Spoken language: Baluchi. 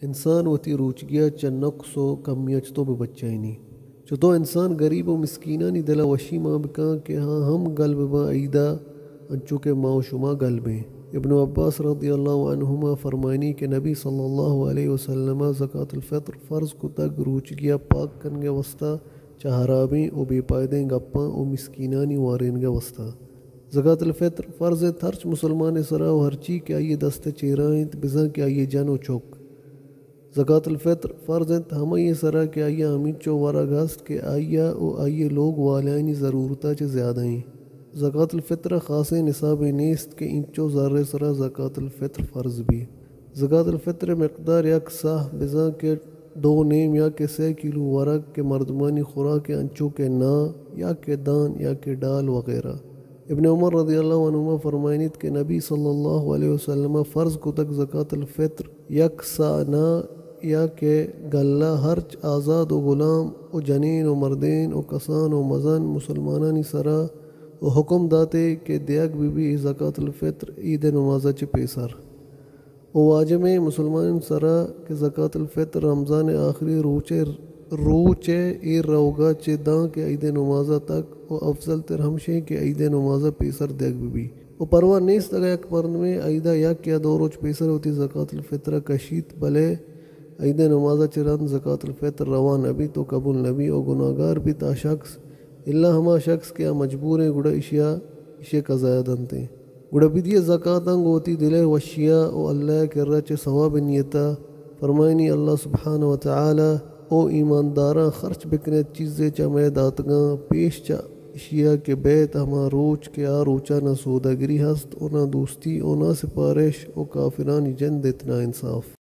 انسان وتی روچگیا چہ نقص و کمیا چطو بہ بچائینی؟ چطو انسان گریب و مسکینانی دلا وشی مان بکن کہ آ ہم گل بباں عیدا، انچو کہ ما و شما گل بیں؟ ابن عباس رضی اللہ عنہما فرمائنی کہ نبی صلی اللہ علیہ وسلم زکات الفطر فرض کتگ روچگیا پاک کنگے واسطہ، چہ حرابیں و بے پائدیں گپاں و مسکینانی وارینگے واسطہ۔ زکات الفطر فرض انت ہرچ مسلمانے سرا و ہرچی کہ آئی دست چیرا انت، بزاں کہ آئی جن و چک۔ زکات الفطر فرض انت ہمائی سرا کہ آئی ہمینچو ورگ ہست کہ آئی و آئی لوگ والانی ضرورتا چہ زیادہ ایں۔ زکات الفطر خاصیں نصابے نیست کہ اینچو زر سرا زکات الفطر فرض بی۔ زکات الفطر مقدار یک ساہ، بزاں کہ دو نیم یا کہ سئے کیلو ورگ کہ مردمانی خوراک انچو کہ نان یا کہ دان یا کہ ڈال وغیرہ۔ ابن عمر رضی اللہ عنہما فرمائنیت کہ نبی صلی اللہ علیہ وسلم فرض کتگ زکات الفطر یک ساہ نان یا کہ گلہ ہرچ آزاد و غلام و جنین و مردین و کسان و مزن مسلمانانی سرا و حکم داتے کہ دیگ بہ بی اے زکات الفطر عید نمازا چہ پیسر۔ و واجبیں مسلمانانی سرا کہ زکات الفطر رمضان آخری روچے، روچے ایر روگا چہ داں کہ عید نمازا تک و افضل تر ہمشیں کہ عید نمازا پیسر دیگ بہ بی۔ و پرواہ نیست اگاں یک مردمے عیدا یک یا دو روچ پیسر وتی زکات الفطر کشیت، بلے عید نمازا چہ رند زکات الفطر روا نہ بیت و قبول نہ بی و گناہگار بیت آ شخص، الا ہما شخص کہ آ مجبوریں، گڑا اشیا، اشی قضایا دنتیں۔ گڑا بدیے زکاتاں گوں وتی دلئے وشیا و اللہ کرا چہ ثواب نیتا۔ فرمائنی اللہ سبحانہ و تعالی، او ایمانداراں، خرچ بکنیت چیزے چہ مئے داتگاں، پیش چہ اشیا کہ بیت ہما روچ کہ آ روچا نہ سوداگری ہست و نہ دوستی و نہ سپارش و کافرانی جند ات ناانصاف۔